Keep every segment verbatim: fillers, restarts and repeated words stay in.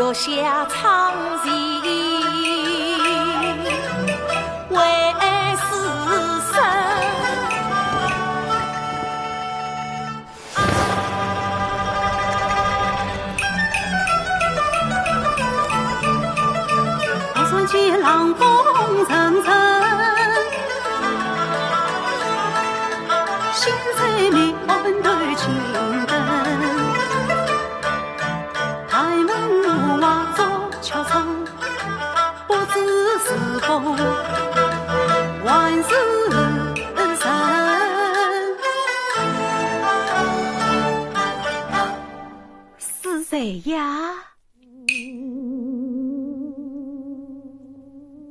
月下唱戏为书生。我船前浪风阵阵，心在面头青灯。 台门无话做敲窗，不知是风还是人。是谁呀？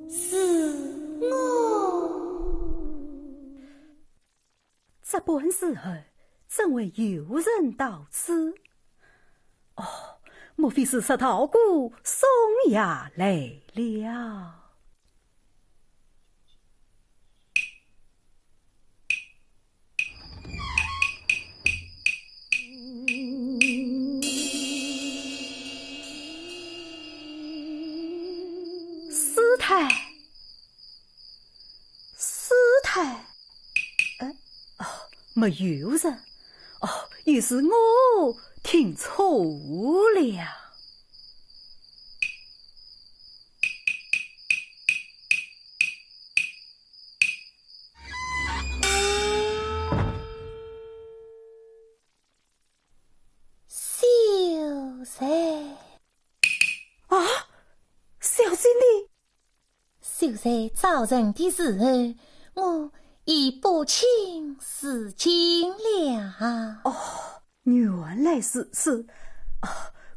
是我。 这般时候，怎会有人到此？哦，莫非是石道姑送爷来了？师太，师太。 哎，哦，没有人。哦，也是我听错了。秀才。啊，小姐你…… 秀才早晨的时候，我已不请自进了。哦，原来如此。哦，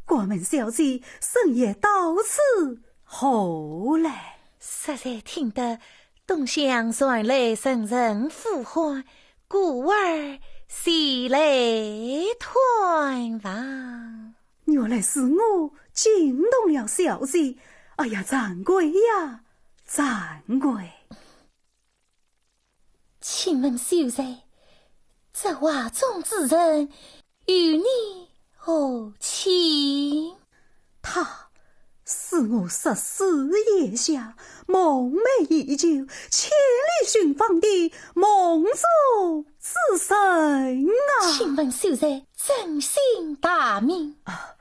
敢问小姐深夜到此何来？实在听得东厢传来阵阵呼唤，故而前来探望。 原来是我惊动了小姐。哎呀，惭愧呀，惭愧！请问秀才，这画中之人与你何亲？她 是我失思夜下，梦寐已久，千里寻访的梦中之人啊！请问秀才尊姓大名？啊，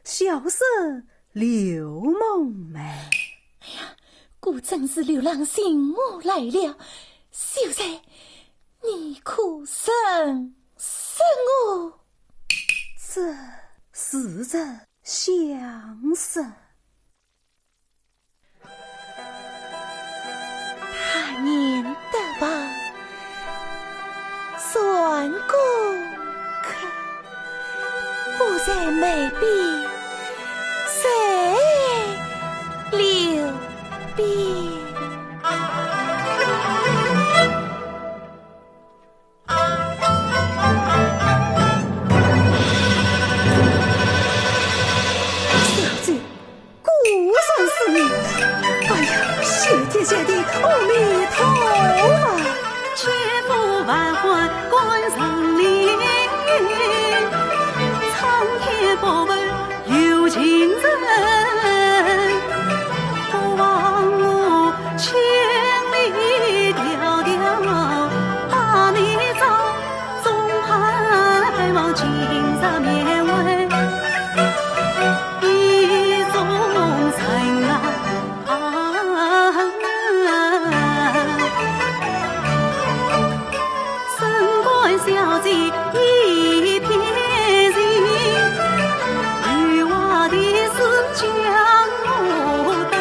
小生柳梦梅。哎呀，果真是柳郎寻我来了。秀才，你可认识我？这似曾相识。 他年得旁，算功课，不在梅边，在柳边。 小姐，果然是你。哎呀，谢天谢地，阿弥陀佛。千呼万唤关神灵，苍天不负有情人，不枉我千里迢迢把你找。 总盼望今日面会意中人啊。身边小姐一片情，有话的事讲我等。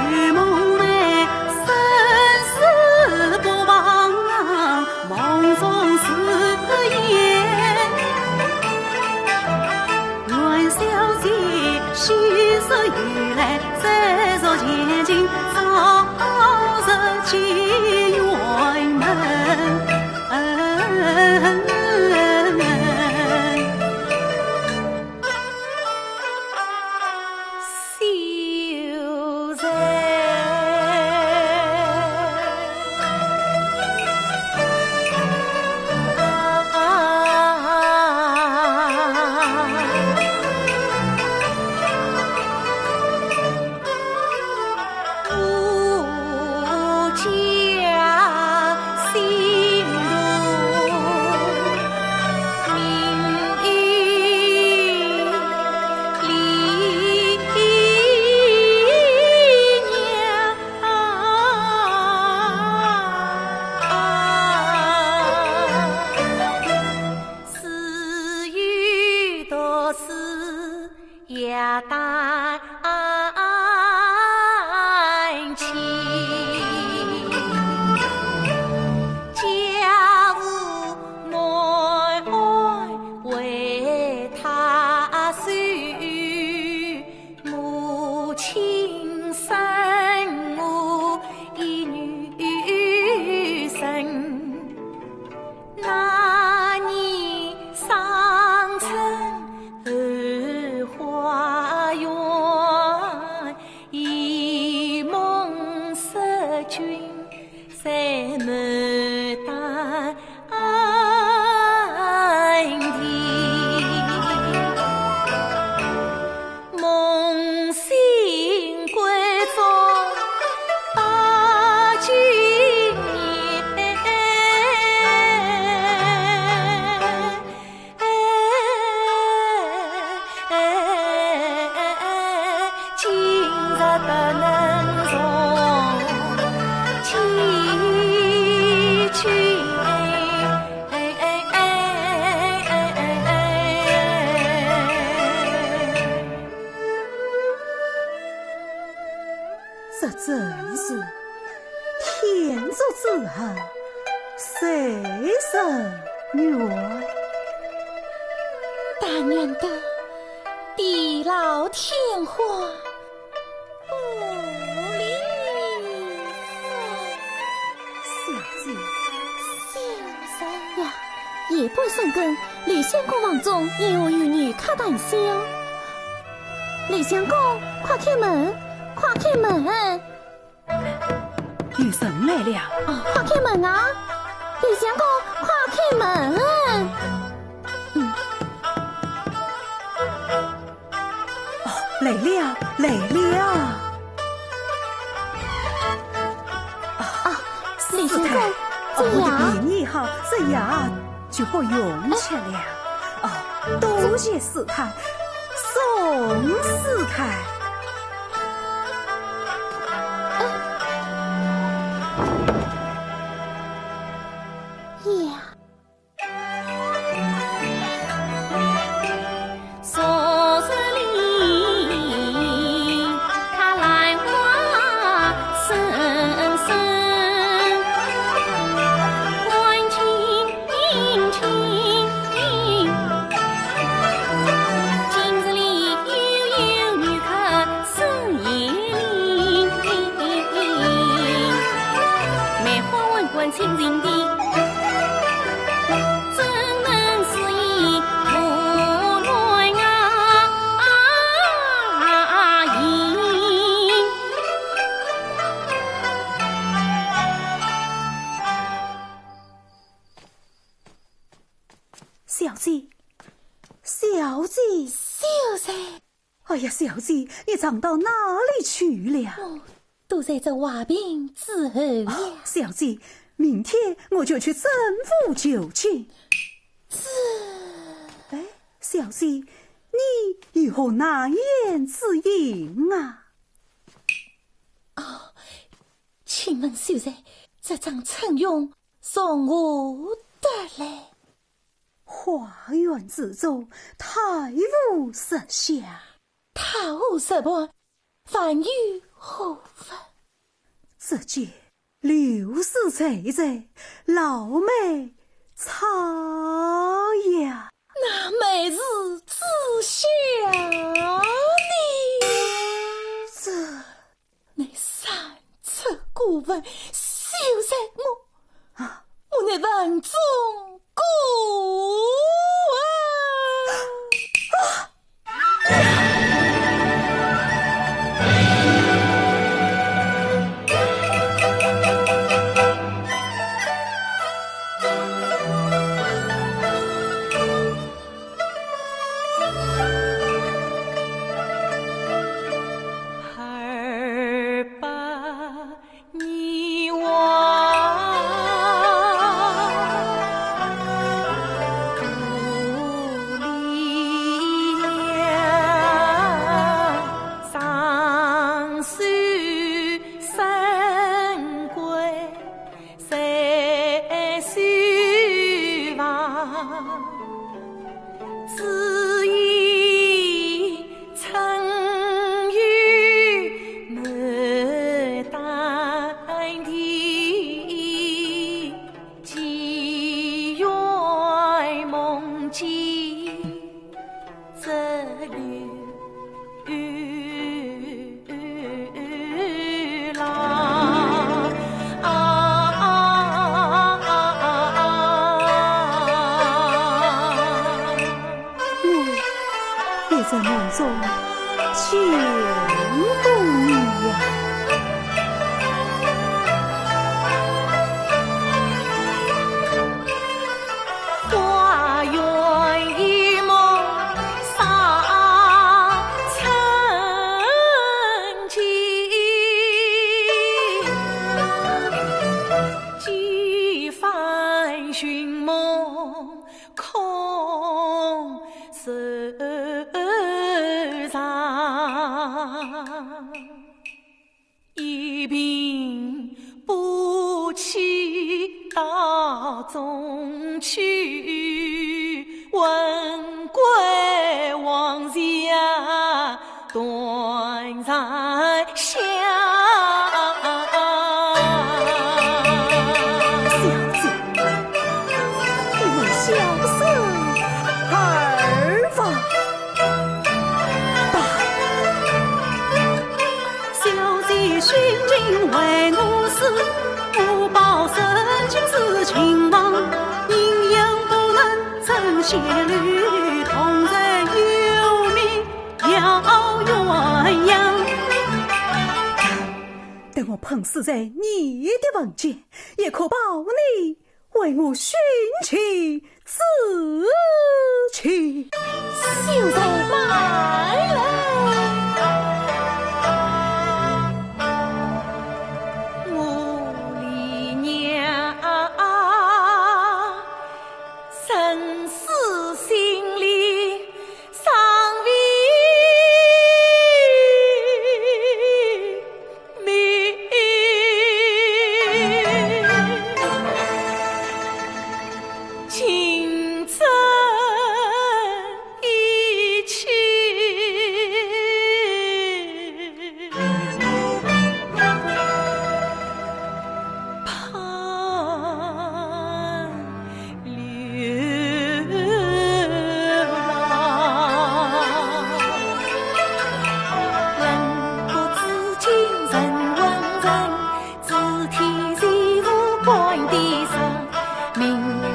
柳梦梅生死不忘，梦中誓言。愿小姐喜事如来，再续前程，早日见圆满。人愿。但愿得地老天荒，不离。小姐。小姐呀，夜半三更，刘相公房中有女客谈笑。刘相公，快开门，快开门！ 有人来了。快开门啊！刘相公，快开门！嗯。哦，来了，来了。啊，刘相公，这夜……我的便宜好，这夜就不用吃了。哦，多谢师太，送师太。 小姐，小姐。小姐。哎呀，小姐，你藏到哪里去了？我躲在这瓦瓶之后呀。哦，小姐，明天我就去政府求情。这……哎，小姐，你有何难言之隐啊？哦，请问秀才，这张称用 从何得来？花园之中，太无实相。太无实相，还有何物？只见刘氏垂垂，老眉苍呀。那眉是紫霞的。这 乃擅出古文，羞辱我，啊，我乃文中古文。啊！ 我也在梦中见过你呀。一律同人有名叫鸳鸯。等我碰死在你的坟前，也可报你为我殉情之仇。秀才慢来。我李娘啊， 生死心里尚未明，情真意切。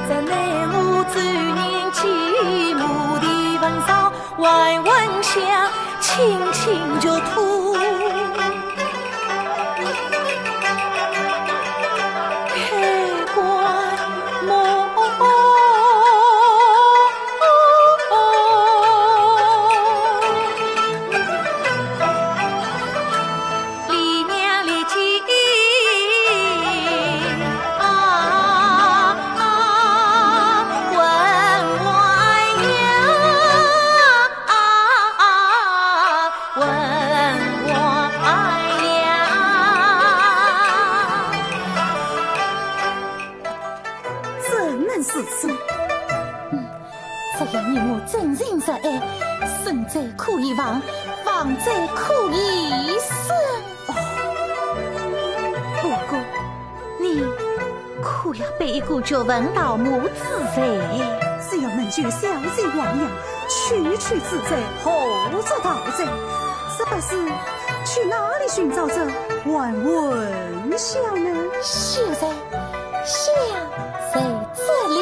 怎能如此？只要你我真情实爱，生者可以亡，亡者可以生。哦，不过你 可要背一个绝文老母之罪。只要能救小姐鸳鸯，区区之罪，何足道哉？这不是去哪里寻找这还魂香呢？现在香在这里。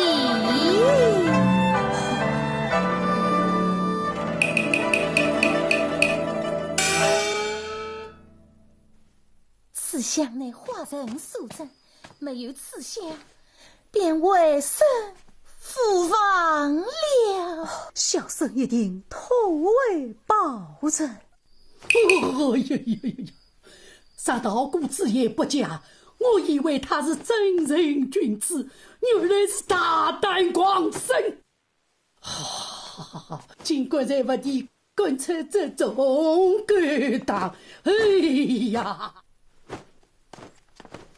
此香乃花人所赠， 没有此香，便为生无望了。小生一定妥为保证。哎呀呀呀呀！实道姑子也不假，我以为他是正人君子，原来是大胆狂僧。 哈哈哈哈！竟敢在我的棺材之中勾当！哎呀！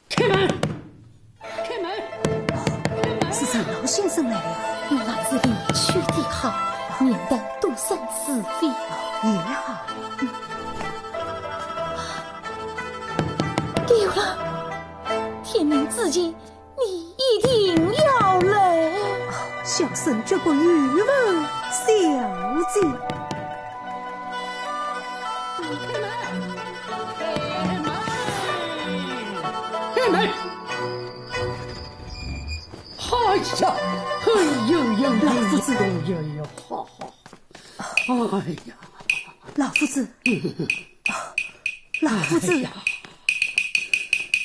开门！开门！开门！是陈老先生来了。我还是离去的好，免得多生是非。也好。丢了，天明之前 你一定要来。小生绝不语问小姐。开门！开门！哎呀，哎呦呦呦呦呦呦，好好。哎呀，老夫子，老夫子，哎呀，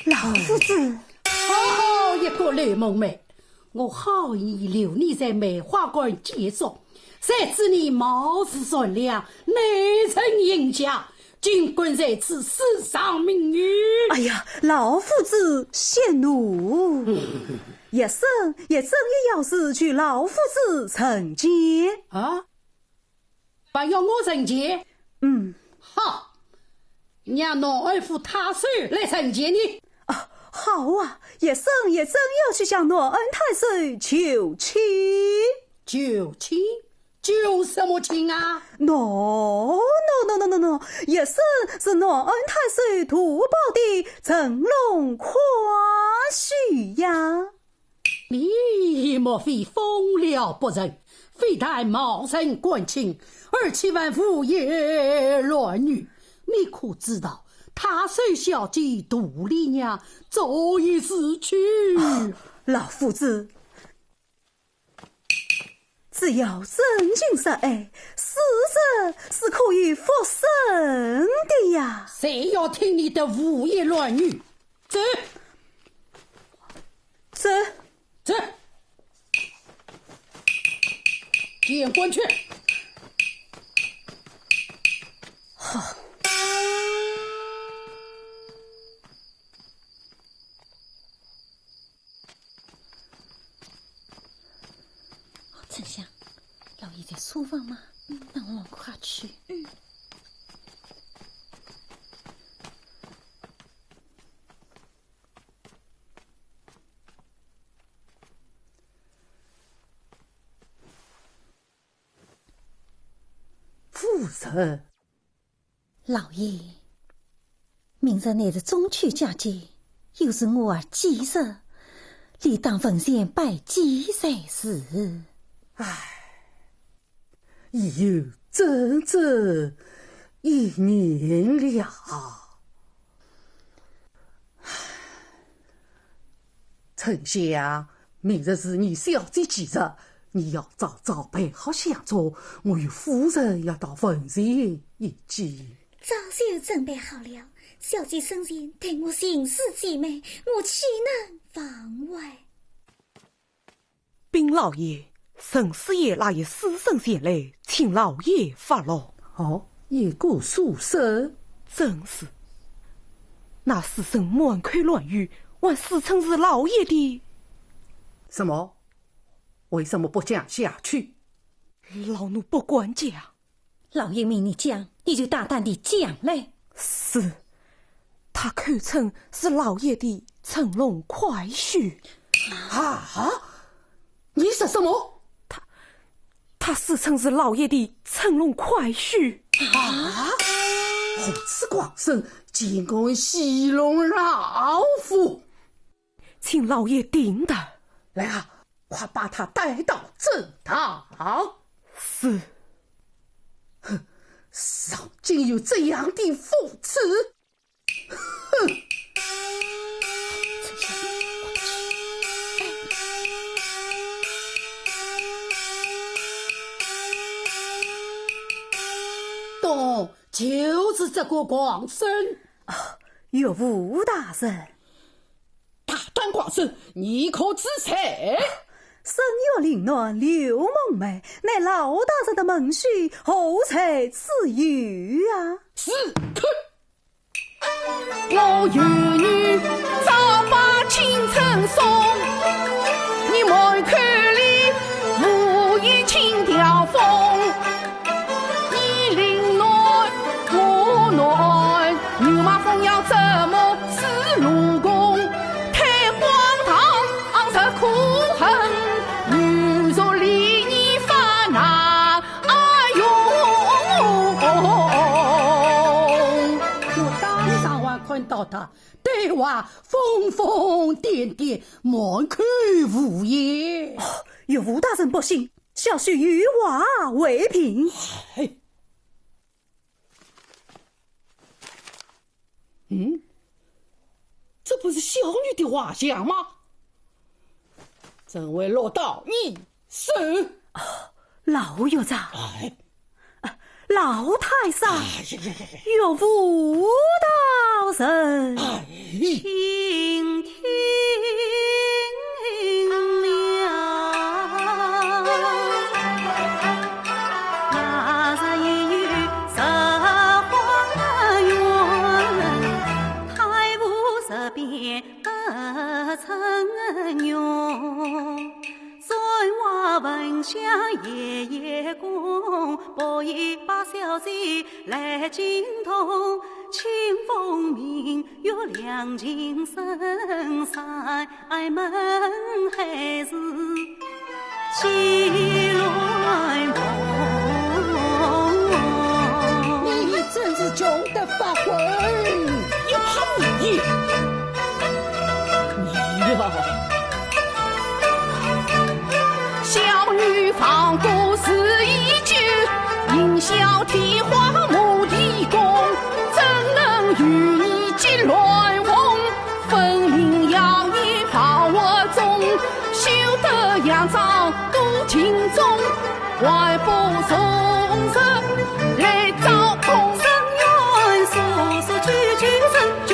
老夫子。 好好一个刘梦梅，我好意留你在梅花关借宿，谁知你貌似善良，内存阴险，竟敢在此私藏民女。哎呀，老夫子息怒。叶生，叶生也要是求老夫子成见。啊？ 还要我成见？嗯。好，让南安府太守来成见你。啊，好啊，叶生也正要去向南安太守求亲。求亲？求什么亲啊？喏，喏，喏，喏，喏，喏，叶生是南安太守图宝的乘龙快婿呀。 你莫非疯了不成？非但冒认官亲，而且还胡言乱语。你可知道，太守小姐杜丽娘早已死去？老夫子，此只要真情实爱，死者是可以复生的呀。谁要听你的胡言乱语？走，走，走，见官去。好。 丞相，老爷在书房吗？嗯。那我快去。嗯。夫人。 老爷，明日乃是中秋佳节，又是我儿忌日，理当坟前拜祭才是。唉，已有整整一年了。唉，丞相， 明日是你小姐忌日，你要早早备好香烛，我与夫人要到坟前一祭。早就准备好了，小姐生前待我尽是体面，我岂能忘怀？禀老爷，陈师爷拉一书生前来，请老爷发落。哦，一个书生？正是。那书生满口乱语，还自称是老爷的 什么？为什么不讲下去？老奴不敢讲。老爷命你讲，你就大胆地讲来。是，他口称是老爷的乘龙快婿。啊？你说什么？他，他自称是老爷的乘龙快婿。啊？如此狂生，竟敢戏弄老夫！ 请老爷定夺。来啊，快把他带到正堂。是。哼，世上竟有这样的疯子！哼！懂，就是这个狂生。啊，岳父大人。 大胆狂生，你可知罪？沈月林男柳梦梅，乃老大人的门婿，何罪之有啊？是，看。我有女，早把青春送，你满口里胡言轻调风。 你令男我男，牛马蜂要怎么是龙宫？太荒唐，实可恨，女色礼仪发难，哎呦！我当场还看到他对话疯疯癫癫，满口胡言。哦，岳父大人不信，小婿有话回禀。哎， 嗯，这不是小女的画像吗？怎会落到你手？哦，老岳丈。哎。啊，老太师。哎呀呀呀呀。岳父大人。哎。请听了。那日夜雨 十花园，太湖石边不曾用。簪花闻香夜夜宫，白衣白小姐来惊动。清风明月两情深，山 门还是几乱梦。你真是穷得发昏，要怕你？你呀！小女房过是已久，应晓天花木地公，怎能与你结乱凤？ 分明妖孽跑我中，休得佯装多情中怀抱重石来照空。深院疏疏曲曲深，脚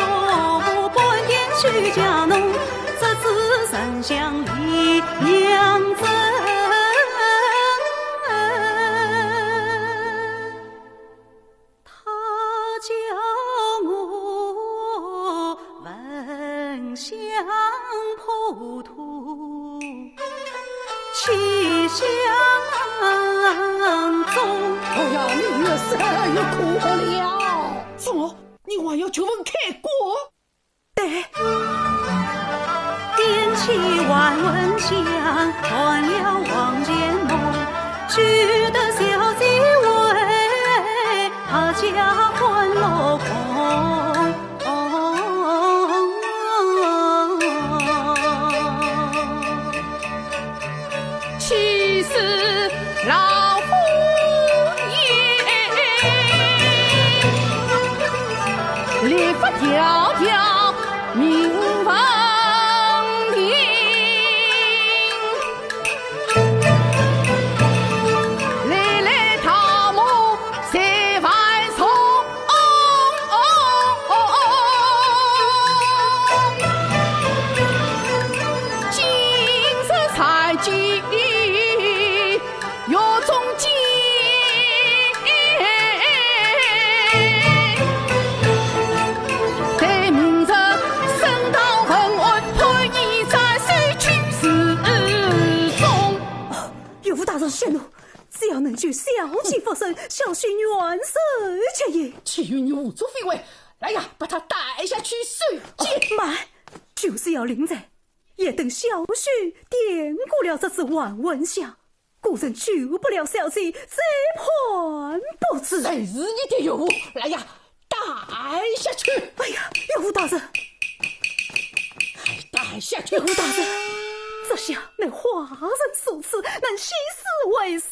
步半点须架弄，折枝沉香斜阳枕。 他教我焚香破土，七香钟。哎呀，你越说越可了。怎么，你还要求问开挂？ 对。点起还魂香，断了黄钱梦，取得小姐为，他家欢乐空。 气死老夫也，立法条条命分定，来来逃亡 谁万重。今日才见月中见，待明日升堂问安，判你斩首取示众。 岳父大人息怒，只要能救小姐复生，小婿愿受其刑。岂有你胡作非为！来呀，把他带下去受戒。哦，慢，就是要临罪，也等小婿点过了这支还魂香，果真救不了小姐，再判不知。谁是你的岳父？来呀， 带下去。哎呀，岳父大人。快带下去。岳父大人，这下乃华人所赐，能起死回生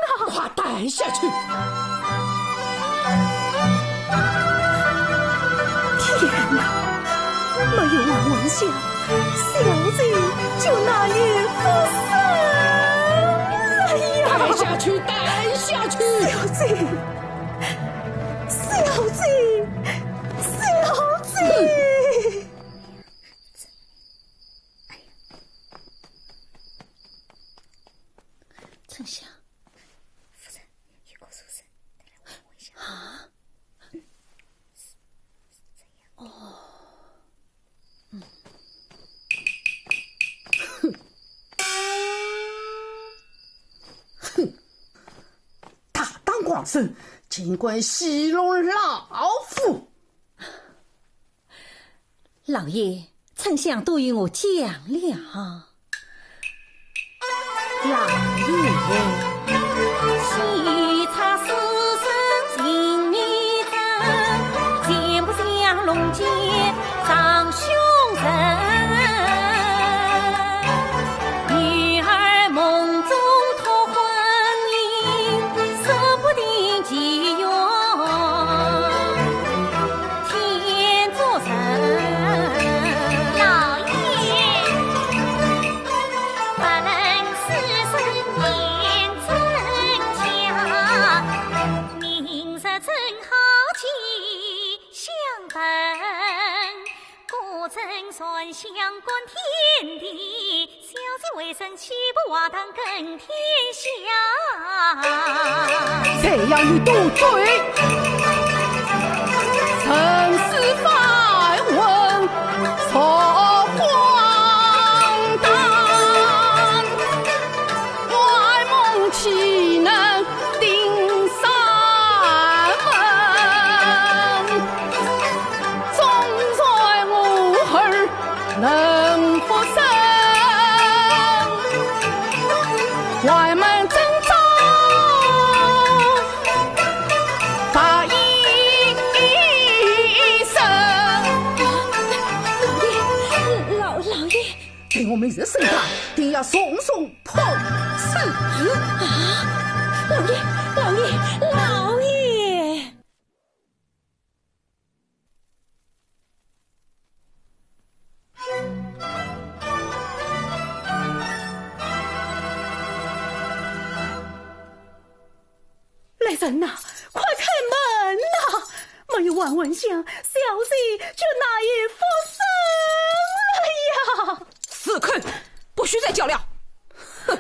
啊！快带下去。天哪，没有还魂香，小姐就难以复生呀！带下去，带下去。小姐， 小姐，小姐。春香，夫人，有个书生，带来还魂香。啊？嗯，是，是这样的。哦。 哼！哼！大胆狂孙，竟敢戏弄老夫！老爷，丞相都与我讲了。 老爷。 老爷。 谁要你多嘴，生死法问说荒唐，怪梦岂能定山门？纵然我儿 能复生，还门正中白衣生。老爷，老，老爷。待我明日升堂，定要重重判处。啊，老爷，老爷，老爷。哎，人呐，快开门呐！没有王文香，小姐就难以复生了呀！死坑，不许再叫了！哼！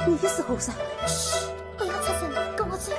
你是何人？嘘，不要出声，跟我走。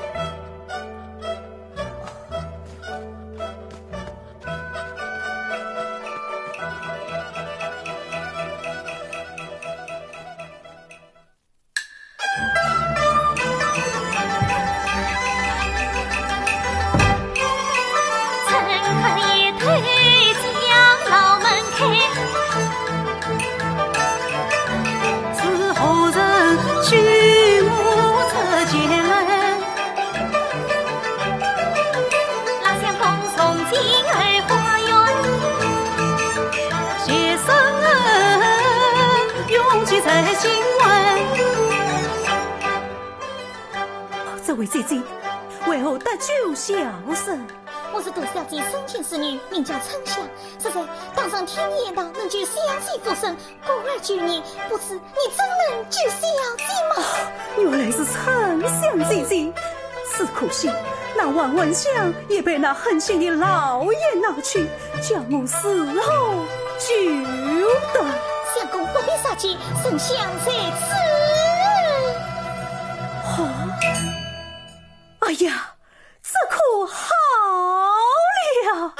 这位姐姐，为何搭救小生？我是杜小姐生前之女，名叫春香，实在当上天女一道能救小姐复生，故而救你。不知你怎能救小姐吗？原来是春香姐姐，只可惜那王文香也被那狠心的老爷拿去，叫我如何救得？相公不必着急，春香在此。哦，哎呀，这可好了！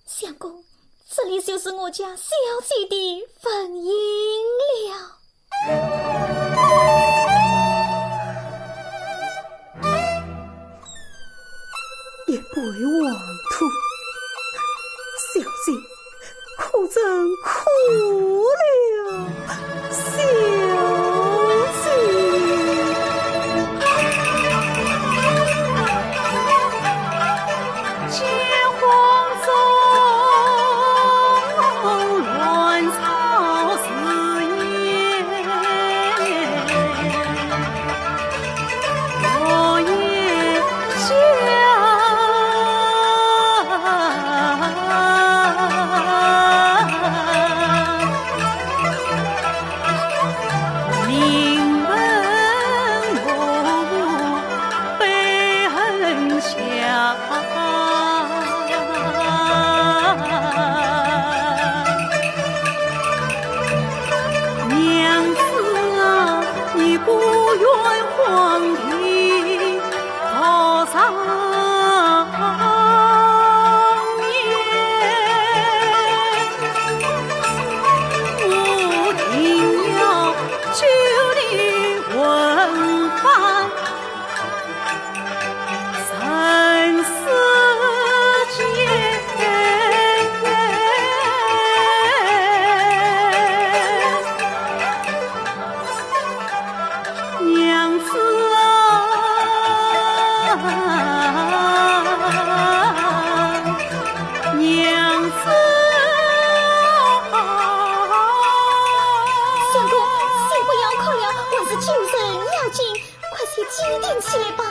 相公，这里就是我家小姐的坟茔了。娘子啊，娘子啊。相公，先不要哭了，还是精神要紧，快些坚定起来吧。